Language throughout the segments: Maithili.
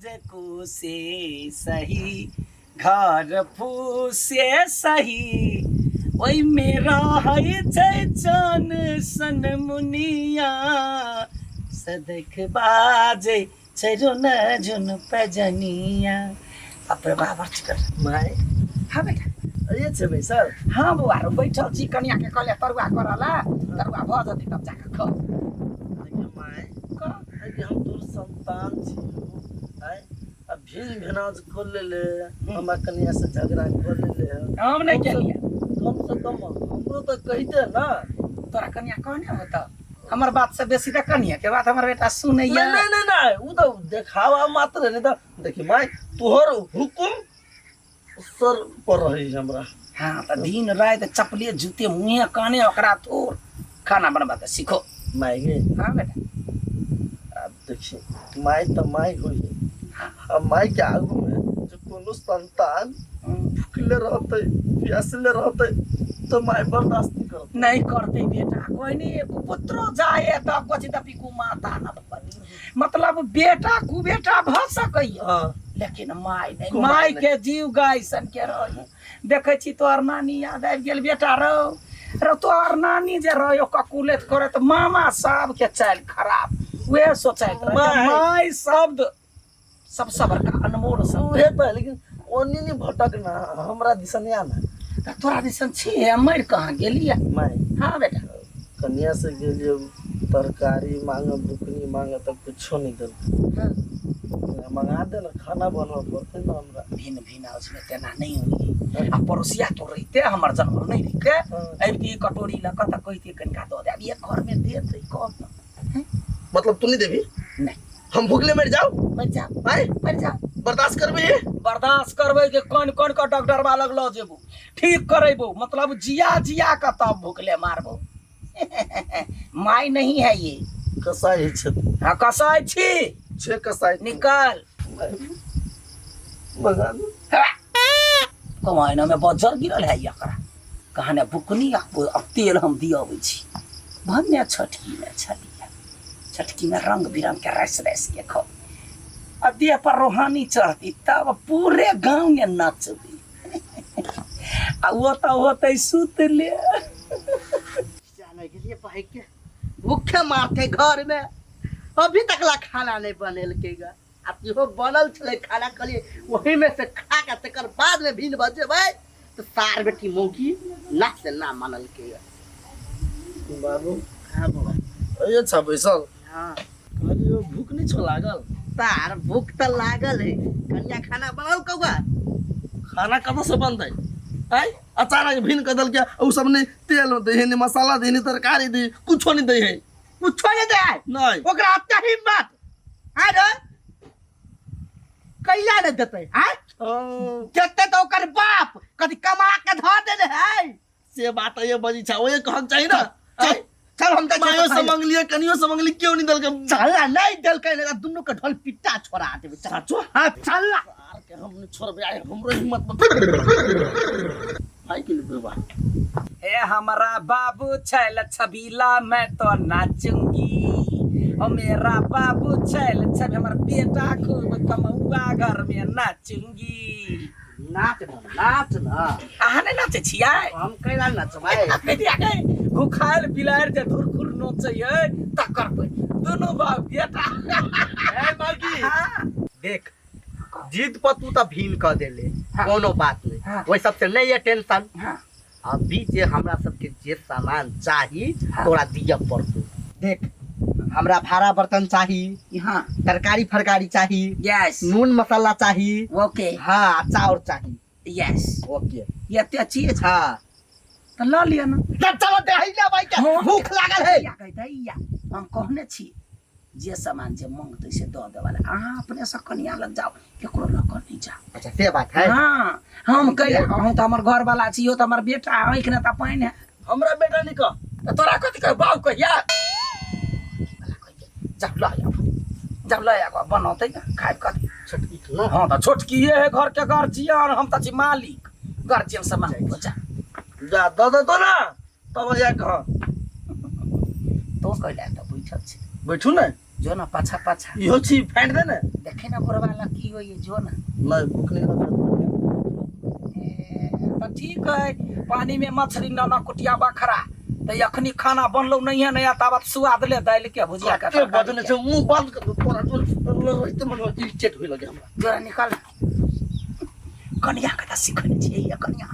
जे कुसे सही घर फूसे सही ओहिमे रहै छै चान सन मुनिया सदख बाजै छै रुन झुन पजनिया। बाप रे बाप, बड़ चिकन। माय। हाँ बेटा। अरे छै बैसल। हाँ बौआ रो, बैठल छी। कनिया के कहलियै तरुआ करऽ ला, तरुआ भऽ जेतै तब जाकऽ खाउ। देखियौ माय, कि हम तोर संतान छी। आय आ भिन भेनाज कऽ लेले, हमरा कनिया से झगड़ा कऽ लेले है। हम नहि केलियै। कम से कम हमरो तऽ कहिते ना। तोरा कनिया कहने होता? हमर बात से बेसी तऽ कनिया के बात हमर बेटा सुनैया। नहीं नहीं नहीं नहीं, उ तऽ देखावा मात्र नहीं। तऽ देखी माय, तोहर हुकुम सर पर रही हमरा। हाँ तऽ दिन राति चपले जूते मुँहे काने ओकरा तोर खाना बनबा के सीखो। माय गे। हाँ बेटा। आब देखी माय तऽ माय होई, आ माय के आगू में जो कोनो संतान भूखले रहते प्यासले रहते तो माय बर्दाश्त नहीं करते। नहीं करते बेटा, कोई नहीं कुपुत्रो जाए तऽ क्वचित अपि कुमाता न भवति। मतलब बेटा कुबेटा भऽ सकैया। लेकिन माय नहीं। कुमाय माय नहीं। के जीव गाय सन के रही। देखै छी तोहर नानी याद आबि गेल बेटा। रौ रौ, तोहर नानी जे रहो ककुलेत करत, मामा सबके चालि खराब, वएह सोचैत रहे। माय। माय शब्द सबसँ बड़का अनमोल शब्द। उहे तऽ, लेकिन ओनी नहीं भटक ना, हमरा दिसन आ ना। तऽ तोरा दिसन छी, मरि कहाँ गेलियै? माय। हाँ बेटा। कन्या से गेलियै तरकारी मांगे, बुकनी मांगे, तऽ कुछो नहीं देलकै। मंगा दे ना, खाना बनबऽ पड़तै ना हमरा। भिन्न भिन्न हाउस में तेना नहीं होई। आ पड़ोसिया तो रहिते, हमर जन्मल नहीं रहिते, अबिती कटोरी लऽ कऽ तऽ कहितियै कनिका दऽ दे। आब एक घर में देतै कह तऽ? मतलब तू नहीं देबी? नहीं। हम भूखले मर जाओ? मर जाओ। आय? मर जाओ। बर्दाश्त करबी? बर्दाश्त करबै के कोन कोन के डॉक्टरबा लग लऽ जेबो, ठीक करेबो, मतलब जिया जिया के तब भूखले मारबो। माय नहीं है ये। कसाई छै। हाँ, कसाई छी। छे कसाई तू। निकल। मगा दे। कमाइना में बज्जर गिरल है एकरा कहाने बुकनी। आ अब तेल हम दियाबै छी। भन्ने छोटकी में छलियै, छोटकी में रंग बिरंग के रस रस के खाओ आ देह पर रोहानी चढ़ती, तब पूरे गाँव में नचबी। आ वो तऽ होतै सुतले। जाने के लिए भाई के भूखे मारते घर में, अभी तक ला खाना नहीं बनेलके गा। आ इहो बनल छलै खाना, कहलिए वही में से खा के तकर बाद में भिन बजेबै, तो सार बेटी मौगी ना से ना मानलके गा। बाबू। हाँ बौआ। अरे अच्छा बैसल। हाँ। कहलियो भूख नहीं छो लागल? तार भूख तऽ लागल है। कनिया खाना बनल कौआ? खाना कतऽ से बनतै? आय अचानक भिन कऽ देलकै। उ सब ने तेल दै है, ने मसाला दै, ने तरकारी दै, कुछो नहीं दै है। कुछो नहीं दे है? नहीं। ओकरा अत्ते हिम्मत आय रे, कैला नहीं देतै? आय देतै तऽ ओकर बाप कथी कमा के धऽ देने है? से बात ये बजी छा, ओए कहक चाही ना। चल चल, हम तऽ मायो से मंगलिए, कनियो से मंगली, क्यों नहीं देलकै? चल ना, नहीं देलकै ने दुनू के ढोल पिट्टा छोड़ा देबै। चल। साचो? हाँ, चल ना। सार के हम नहीं छोड़बै आइ, हमरो हिम्मत मत भाई के लिए बा। हे हमारा बाबू छैल छबीला, मैं तो नाचूंगी। ओ मेरा बाबू छैल छबी, हमर बेटा खूब कमौआ, घर में नाचूंगी। नाच ना, नाच ना। अहाँ नहि नाचै छियै? हम कैला नचबै? बेटिया के भूखायल बिलायर जे धुरखुर नोचै है तकर पे दुनू बाप बेटा। ए मौगी। हाँ। देख, जिद पर तू तऽ भीन कऽ देले। कोनो बात नहीं। ओहि सबसे नहीं है टेंशन। अभी जे हमरा सबके जे सामान चाही तोरा दिअ पड़तौ। देख, हमरा भाड़ा बर्तन चाही। तरकारी फरकारी चाही। यस। नून मसाला चाही। ओके। हाँ, चाउर चाही। यस। ओके। एते चीज? हाँ। तऽ लऽ लिअ ने। तऽ चलो देही ना भाई के। भूख लागल है। दैया कहै दैया, हम कहने छी जे सामान जे मंगतै से दऽ देबऽ लए। अहाँ अपने से कनिया लग जाउ, केकरो लऽ कऽ नहि जाउ। अच्छा, से बात है। हाँ, हम कहि अहूँ तऽ हमर घर वाला छी, तऽ हमर बेटा आँखि ने तऽ पानि है। हमरा बेटा नहीं कह। तऽ तोरा कथी कह बाउ कहिया जब लऽ आब, जब लऽ आब बनौतै ने खाइ कथी। छोटकी के ना। हाँ, तऽ छोटकीए है घर के गार्जियन, हम तऽ छी मालिक। गार्जियन से मांग जा। जा दऽ देतो ना तब जा कह। तो कैला तऽ बैठल छी? बैठू ने। जो ना पाछा पाछा। इहो छी फाड़ि दे ने। देखे ना बुढ़वा लग की होइए जो ना। नहीं भूख नहीं लगत। ए, तऽ ठीक है पानी में मछली ना कुटिया बखरा तऽ अखनी खाना बनलो नहीं है नया ताबत सुआद ले दालि के भुजिया के कते बजने छै मुंह बंद कर दो तोरा जो रहिते मन इरिटेट होय लगे हमरा। जोरा निकाल कनिया के तऽ सिखने छियै ये कनिया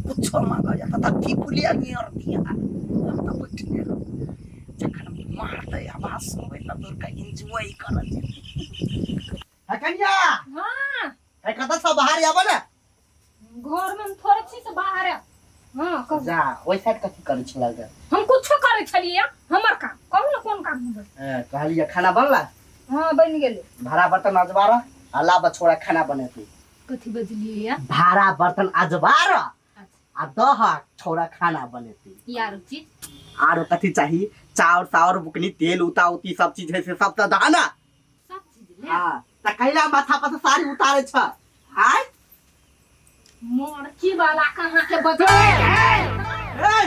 कुछो मांगऽ जाता तऽ टिपुलिया नियर दिया हम तऽ बैठले रहब जखन मारतै आवाज सुनबै तऽ दूर के एन्जॉय करल जेतै। है कनिया हाँ है कतऽ छौ बाहर आबऽ ने। घर में हम थोड़े छी से बाहर आयब। हाँ कहू। जा ओहि साइड कथी करै छलै गे? हम कुछो करै छलियै हमर काम कहू ने कोन काम होबै। हैं, कहलियै खाना बनला? हाँ बनि गेलै। भाड़ा बर्तन अजबार आ ला छोड़ा खाना बनेतै। कथी बजलियै या? भाड़ा बर्तन अजबार आ दह छोड़ा खाना बनेतै। यार चीज आरो कथी चाही? चाउर ताउर बुकनी तेल उता उती सब चीज है से सब तऽ दह ना। सब चीज ले। हाँ तऽ कैला माथा पर से साड़ी उतारे छ? आय मोरकी वाला कहाँ के बजल?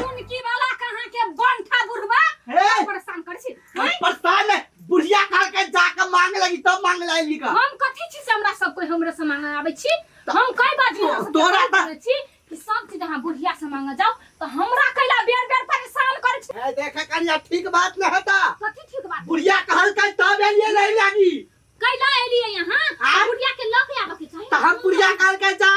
सुनकी वाला कहाँ के बंठा बुढ़वा ए! परेशान कर छी। परेशान है बुढ़िया कहल के जाके मांगे लगी तब मांगे लगी का। हम कथी छी से हमरा सब कोई हमरे से मांगे आबै छी? हम कई बार तोरा त- छी कि सब चीज अहाँ बुढ़िया से मांगे जाओ तो हमरा कैला बेर बेर परेशान कर छी। ए देखा कनिया ठीक बात न हेता। कथी ठीक बात? बुढ़िया कहल के तब एलिए नहीं लागी। कैला एलिए यहाँ? आँ? बुढ़िया के लऽ के आबऽ के चाही। त हम बुढ़िया कहल के जा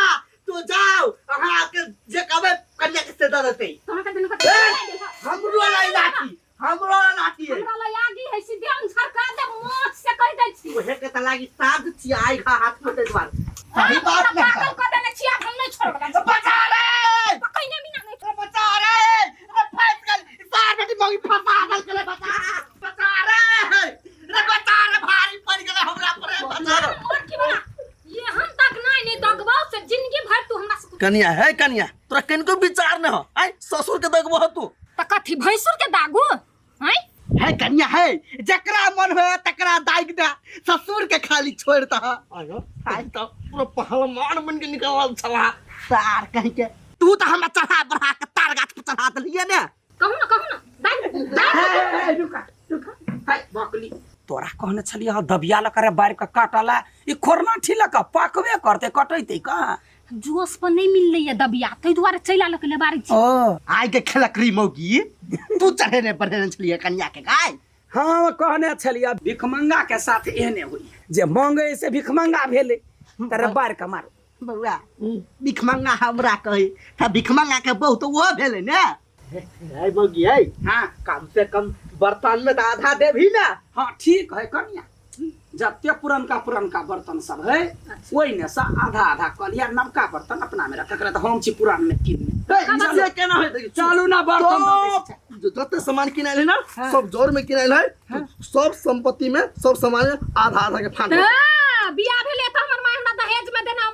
तो जाओ अहाँ के जे कहबै कन्या के से दऽ देतै। तोहर के दुनू के ए! हमरो लाई लाठी, हमरो लाई लाठी है। हमरा लाई आगी है सीधे हम झरका दे मोच से कह दै छी। ओहे के त लागी साध छी आई घा हाथ में दे द्वार। सही बात नहीं पागल कऽ देने छी आब हम नहीं छोड़ब। बचा रे पकैने बिना नहीं अरे बचा रे अरे फंस गेल सार बेटी मौगी फंसा गेल के बचा बचा रे रे बचा रे भारी पड़ गेल हमरा पर रे, बचा रे। मोर की बना ये हम तक नहीं नहीं दगबौ से जिंदगी भर तू हमरा से कनिया है कनिया तोरा कनिको विचार न हो आय ससुर के दगबो हो तू। त कथी भैंसुर के दागू हैं? है कनिया है जकरा मन होए तकरा दाग दे ससुर के खाली छोड़ दह। आयो आय त पूरा पहलवान बन के निकलल छला सार कहीं के तू त हमरा चढ़ा बढ़ा के तार गाछ पर चढ़ा देलिए ने। कहू ना कहू ना दाग दाग। रुका रुका हाय बकली तोरा कहने छलियै दबिया लऽ के बारि के काटला ई खोरना ठीला के पाकबे करते कटैते कहाँ? जोश पर नहीं मिललै या दबिया ताहि दुआरे चलि आयल के लेबारी छी। ओ आइ के खेलकरी मौगी तू चढ़ेने बढ़ेने छलियै कनिया के गाय। हाँ कहने छलियै भिखमंगा के साथ एहने होई जे मांगे से भिखमंगा भेलै तरे बारि के मारू। बौआ भिखमंगा हमरा कही त भिखमंगा के बहुत वो भेलै ने। है मौगी है। हाँ कम से कम बर्तन में तो आधा देबही ना। हाँ ठीक है कनिया जते पुरनका पुरनका बर्तन सब है ओहि ने से आधा आधा कऽ लिया नवका बर्तन अपना में रख तऽ हम छी पुरान में किनने। से केना होइत अछि? चलू ना बर्तन दऽ दै छी। जते सामान किनायल है ना सब जोर में किनायल है सब संपत्ति में सब सामान में आधा आधा के फांट। हाँ, बियाह भेलै तऽ हमर माय हमरा दहेज में देना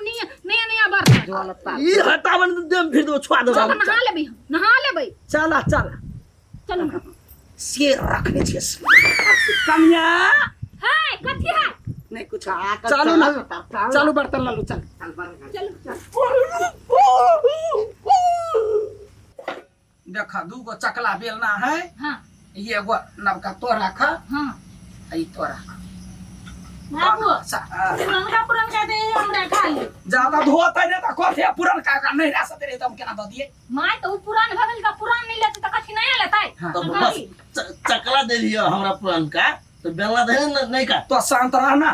नया नया बर्तन। ई हटावन देम फिर दो छुआ दो। चल नहा लेबै हम, नहा लेबै। चला चला चलू। शेर रखने छियै कनिया। है कथी है? नहीं कुछ। चलू ना चलू बर्तन ललू चल चलू। देखा दू गो चकला बेलना है। हाँ ये एगो नवका तो राख। हाँ ई तो राख। बाबू पुरनका पुरनका दे हमरा खाली। ज्यादा धोते ने त कथे पुरनका का नहीं रह सकते रे त हम केना the दिए? My त उ पुरान भ गेल त पुरान नहीं लेते त कथी नया लेतै? तो बस चकला दे लियो हमरा पुरनका तो बेलना दे न नहीं का। तो शांत रह ना।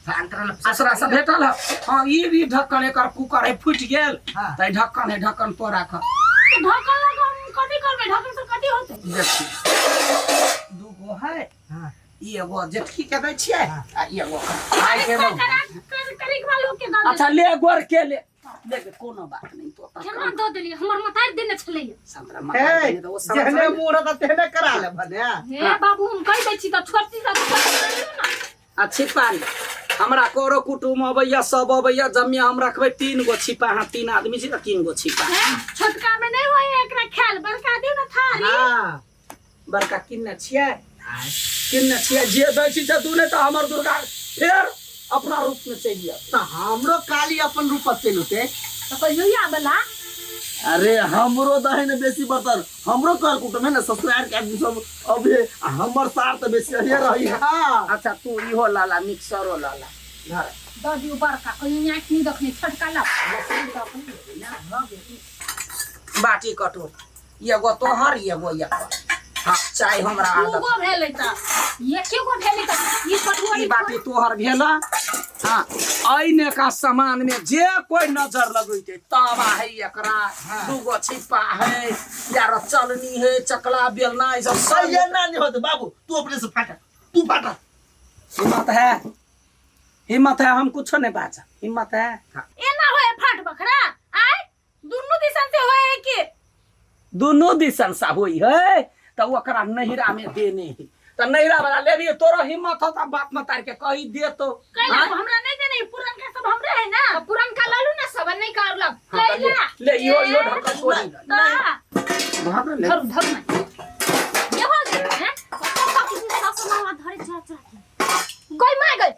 शांत रह ससुरा से भेटल है। हाँ ई भी ढक्कन एकर कुकर है फूटि गेल त ई ढक्कन है ढक्कन तो राख। तो ढक्कन लगा हम कथी करबै? ढक्कन से कथी होतै? देखी दू गो है। हां ई एगो जेठकी के दै छियै आ ई एगो आइ के के दऽ अच्छा ले गोर के ले ले कोनो बात नहीं तो केना दऽ देलियै? हमर मतारी देने छलैया। संतरा मतारी देने ओ समझ जेहने मुँह रहता तेहने करा ले भने। हे बाबू हम कहि दै छी तऽ छोटकी से ना। आ छिपा ले हमरा करो कुटुम अबैया सब अबैया जमिया हम रखबै 3 गो छिपा। हाँ 3 आदमी छी तऽ 3 गो छिपा। छोटका में नहीं होय एकरा खेल बड़का दियौ ना थारी। हां बड़का किन्ने छियै किन्ने छियै जे दै छी से दू नहि तऽ हमर दुर्गा फेर अपना रूप में चलि जायत। तऽ हमरो काली अपन रूप पर चलि औतै। तऽ कहियो आबला अरे हमरो दहे ने बेसी बर्तन हमरो कर कुटुम है ना ससुराल के आदमी सब अभी आ हमर सार तो बेसी अहिए रही है हाँ अच्छा तू इहो लाला मिक्सरो लाला धर दऽ दियौ बड़का कहियो आँखि नहि देखने छोटका ला बाटी कटोर एगो तोहर एगो एकर हाँ चाय हमरा आदत दूगो भेलै तऽ एके गो भेलै तऽ ई कटोरी ई बाटी तोहर भेल हाँ अइने का सामान में जे कोई नजर लगैते तावा है एकरा दूगो छिप्पा है यार चलनी है चकला बेलना ई सब सब ये ना नहीं होते बाबू तू अपने से फाटा तू फाटा हिम्मत है हिम्मत है हम कुछो नहीं बाजा हिम्मत है हाँ। एना होए फाट बखरा आय दुनू दिसन से होए है कि दुनू दिसन सा होई है तो ओकरा नहिरा में देने है तो नहिरा वाला लेबी तोरो हिम्मत हो तो बाप मतार के कही दे तो कैला हाँ? हमरा नहीं देने पुरनका सब हमरे है ना पुरनका ललू ना सब नहीं करलक हाँ, तो ले, कैला ले इहो इहो ढक्कन तोड़ी ले। ता धर ले। धरू धरू ना ये हो गया हैं पापा की सास मामा धरे चोरा चोरा के गई मां गई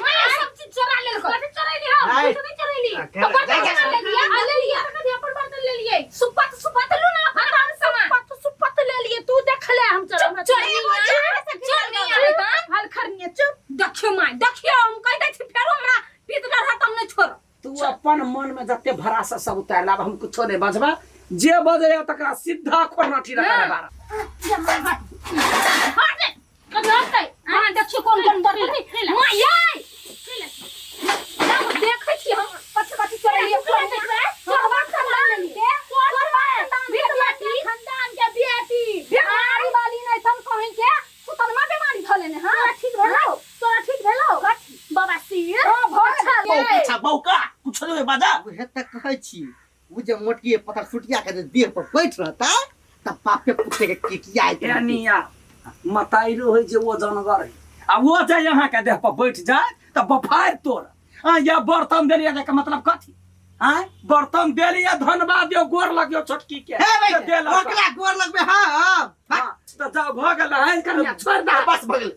मां सब चीज चोरा लेल कथी चोरैली हम आय। कुछ नहीं चोरैली आ, तो बर्तन जा, जा, ले लिया आ ले लिया कथी अपन बर्तन ले लिए सुप्पा तो सुप्पा तो लू ना अपन सामान सुप्पा तो सुप्पा तो ले लिए तू देख ले हम चोर हमरा चोर नहीं आए त हाल खरनिए चुप देखियो मां देखियो हम कह दै छी फेरो हमरा पीत रहत हम नहीं छोड़ तू अपन मन में जते भरासा सब उतार लाब हम कुछो नहीं बजबा जे बजे तकरा सीधा खोरनाठी रखा बारा हट दे कभी हटतै अहाँ देखियौ कोन कोन बर्तन है माँ यै देखै छी हम कथी कथी चोरलियै चोरबा खानदान के चोरबा खानदान खानदान के बेटी बीमारी वाली नहीं तन कहीं के सुतनमा बीमारी धऽ लेने हां ठीक भेलौ तोरा ठीक भेलौ कथी बाबा सिर हां भऽ बहु का बहु का कुछ नहीं बाजा उहे तऽ कहै छी ओ जे मोटकी पत्थर सुटिया के जे देह पर बैठ रहता तऽ बापे पुते के किकिया एनिया मताइरो है जे वो जानवर है आ वो जे यहाँ के देह पर बैठ जाए तऽ बफार तोड़ आ या बर्तन देलियै के मतलब कथी आय बर्तन देलियै धन्यवाद दियौ गोर लगियौ छोटकी के हे जे देलक। ओकरा गोर लगबे हाँ हाँ, तऽ जाओ भऽ गेल है कनिया छोड़ दे बस भऽ गेल।